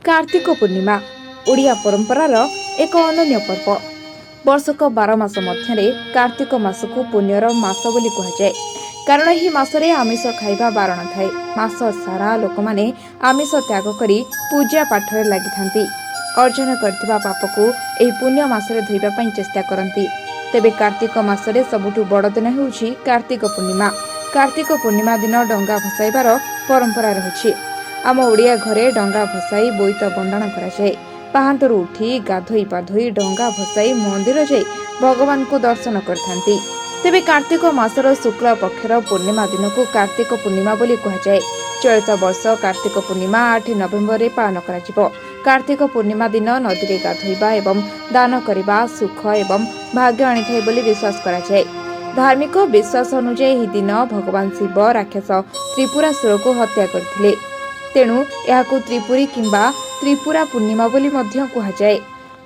କାର୍ତ୍ତିକ ପୂର୍ଣ୍ଣିମା ଓଡ଼ିଆ ପରମ୍ପରାର ଏକ ଅନନ୍ୟ ପର୍ବ। ବର୍ଷକ 12 ମାସ ମଧ୍ୟରେ କାର୍ତ୍ତିକ ମାସକୁ ପୁଣ୍ୟର ମାସ ବୋଲି କୁହାଯାଏ, କାରଣ ଏହି ମାସରେ ଆମିଷ ଖାଇବା ବାରଣ ଥାଏ। ମାସ ସାରା ଲୋକମାନେ ଆମିଷ ତ୍ୟାଗ କରି ପୂଜା ପାଠରେ ଲାଗିଥାନ୍ତି। ଅର୍ଜନ କରିଥିବା ପାପକୁ ଏହି ପୁଣ୍ୟ ମାସରେ ଧୋଇବା ପାଇଁ ଚେଷ୍ଟା କରନ୍ତି। ତେବେ କାର୍ତ୍ତିକ ମାସରେ ସବୁଠୁ ବଡ଼ ଦିନ ହେଉଛି କାର୍ତ୍ତିକ ପୂର୍ଣ୍ଣିମା। କାର୍ତ୍ତିକ ପୂର୍ଣ୍ଣିମା ଦିନ ଡଙ୍ଗା ଭସାଇବାର ପରମ୍ପରା ରହିଛି। ଆମ ଓଡ଼ିଆ ଘରେ ଡଙ୍ଗା ଭସାଇ ବୋଇତ ବନ୍ଦାଣ କରାଯାଏ। ପାହାନ୍ତରୁ ଉଠି ଗାଧୋଇ ପାଧୋଇ ଡଙ୍ଗା ଭସାଇ ମନ୍ଦିର ଯାଇ ଭଗବାନଙ୍କୁ ଦର୍ଶନ କରିଥାନ୍ତି। ତେବେ କାର୍ତ୍ତିକ ମାସର ଶୁକ୍ଳ ପକ୍ଷର ପୂର୍ଣ୍ଣିମା ଦିନକୁ କାର୍ତ୍ତିକ ପୂର୍ଣ୍ଣିମା ବୋଲି କୁହାଯାଏ। ଚଳିତ ବର୍ଷ କାର୍ତ୍ତିକ ପୂର୍ଣ୍ଣିମା 8 ନଭେମ୍ବରରେ ପାଳନ କରାଯିବ। କାର୍ତ୍ତିକ ପୂର୍ଣ୍ଣିମା ଦିନ ନଦୀରେ ଗାଧୋଇବା ଏବଂ ଦାନ କରିବା ସୁଖ ଏବଂ ଭାଗ୍ୟ ଆଣିଥାଏ ବୋଲି ବିଶ୍ୱାସ କରାଯାଏ। ଧାର୍ମିକ ବିଶ୍ୱାସ ଅନୁଯାୟୀ, ଏହି ଦିନ ଭଗବାନ ଶିବ ରାକ୍ଷସ ତ୍ରିପୁରାସୁରକୁ ହତ୍ୟା କରିଥିଲେ। ତେଣୁ ଏହାକୁ ତ୍ରିପୁରୀ କିମ୍ବା ତ୍ରିପୁରା ପୂର୍ଣ୍ଣିମା ବୋଲି ମଧ୍ୟ କୁହାଯାଏ।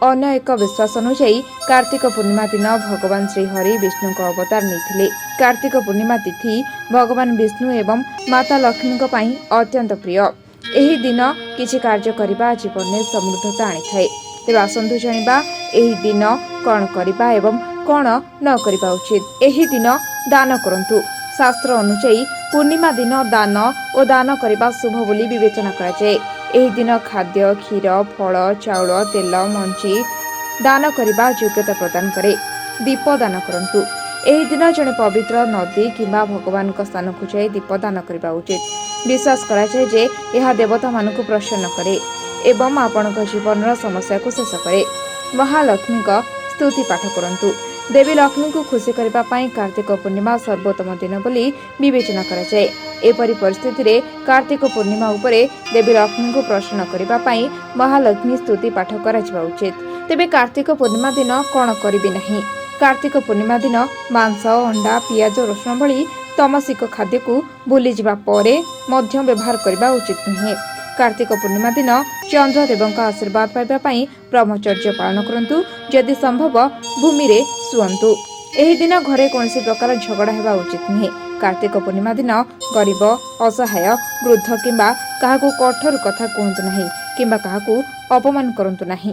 ଅନ୍ୟ ଏକ ବିଶ୍ୱାସ ଅନୁଯାୟୀ, କାର୍ତ୍ତିକ ପୂର୍ଣ୍ଣିମା ଦିନ ଭଗବାନ ଶ୍ରୀହରି ବିଷ୍ଣୁଙ୍କ ଅବତାର ନେଇଥିଲେ। କାର୍ତ୍ତିକ ପୂର୍ଣ୍ଣିମା ତିଥି ଭଗବାନ ବିଷ୍ଣୁ ଏବଂ ମାତା ଲକ୍ଷ୍ମୀଙ୍କ ପାଇଁ ଅତ୍ୟନ୍ତ ପ୍ରିୟ। ଏହି ଦିନ କିଛି କାର୍ଯ୍ୟ କରିବା ଜୀବନରେ ସମୃଦ୍ଧତା ଆଣିଥାଏ। ତେବେ ଆସନ୍ତୁ ଜାଣିବା, ଏହି ଦିନ କ'ଣ କରିବା ଏବଂ କ'ଣ ନ କରିବା ଉଚିତ। ଏହି ଦିନ ଦାନ କରନ୍ତୁ। ଶାସ୍ତ୍ର ଅନୁଯାୟୀ, ପୂର୍ଣ୍ଣିମା ଦିନ ଦାନ ଓ ଦାନ କରିବା ଶୁଭ ବୋଲି ବିବେଚନା କରାଯାଏ। ଏହି ଦିନ ଖାଦ୍ୟ, କ୍ଷୀର, ଫଳ, ଚାଉଳ, ତେଲ, ମଞ୍ଜି ଦାନ କରିବା ଯୋଗ୍ୟତା ପ୍ରଦାନ କରେ। ଦୀପ ଦାନ କରନ୍ତୁ। ଏହି ଦିନ ଜଣେ ପବିତ୍ର ନଦୀ କିମ୍ବା ଭଗବାନଙ୍କ ସ୍ଥାନକୁ ଯାଇ ଦୀପ ଦାନ କରିବା ଉଚିତ। ବିଶ୍ୱାସ କରାଯାଏ ଯେ ଏହା ଦେବତାମାନଙ୍କୁ ପ୍ରସନ୍ନ କରେ ଏବଂ ଆପଣଙ୍କ ଜୀବନର ସମସ୍ୟାକୁ ଶେଷ କରେ। ମହାଲକ୍ଷ୍ମୀଙ୍କ ସ୍ତୁତି ପାଠ କରନ୍ତୁ। ଦେବୀ ଲକ୍ଷ୍ମୀଙ୍କୁ ଖୁସି କରିବା ପାଇଁ କାର୍ତ୍ତିକ ପୂର୍ଣ୍ଣିମା ସର୍ବୋତ୍ତମ ଦିନ ବୋଲି ବିବେଚନା କରାଯାଏ। ଏପରି ପରିସ୍ଥିତିରେ କାର୍ତ୍ତିକ ପୂର୍ଣ୍ଣିମା ଉପରେ ଦେବୀ ଲକ୍ଷ୍ମୀଙ୍କୁ ପ୍ରସନ୍ନ କରିବା ପାଇଁ ମହାଲକ୍ଷ୍ମୀ ସ୍ତୁତି ପାଠ କରାଯିବା ଉଚିତ। ତେବେ କାର୍ତ୍ତିକ ପୂର୍ଣ୍ଣିମା ଦିନ କ'ଣ କରିବେ ନାହିଁ? କାର୍ତ୍ତିକ ପୂର୍ଣ୍ଣିମା ଦିନ ମାଂସ, ଅଣ୍ଡା, ପିଆଜ, ରସୁଣ ଭଳି ତାମସିକ ଖାଦ୍ୟକୁ ଭୁଲିଯିବା ପରେ ମଧ୍ୟ ବ୍ୟବହାର କରିବା ଉଚିତ ନୁହେଁ। କାର୍ତ୍ତିକ ପୂର୍ଣ୍ଣିମା ଦିନ ଚନ୍ଦ୍ରଦେବଙ୍କ ଆଶୀର୍ବାଦ ପାଇବା ପାଇଁ ବ୍ରହ୍ମଚର୍ଯ୍ୟ ପାଳନ କରନ୍ତୁ। ଯଦି ସମ୍ଭବ, ଭୂମିରେ ଶୁଅନ୍ତୁ। ଏହି ଦିନ ଘରେ କୌଣସି ପ୍ରକାର ଝଗଡ଼ା ହେବା ଉଚିତ ନୁହେଁ। କାର୍ତ୍ତିକ ପୂର୍ଣ୍ଣିମା ଦିନ ଗରିବ, ଅସହାୟ, ବୃଦ୍ଧ କିମ୍ବା କାହାକୁ କଠୋର କଥା କୁହନ୍ତୁ ନାହିଁ କିମ୍ବା କାହାକୁ ଅପମାନ କରନ୍ତୁ ନାହିଁ।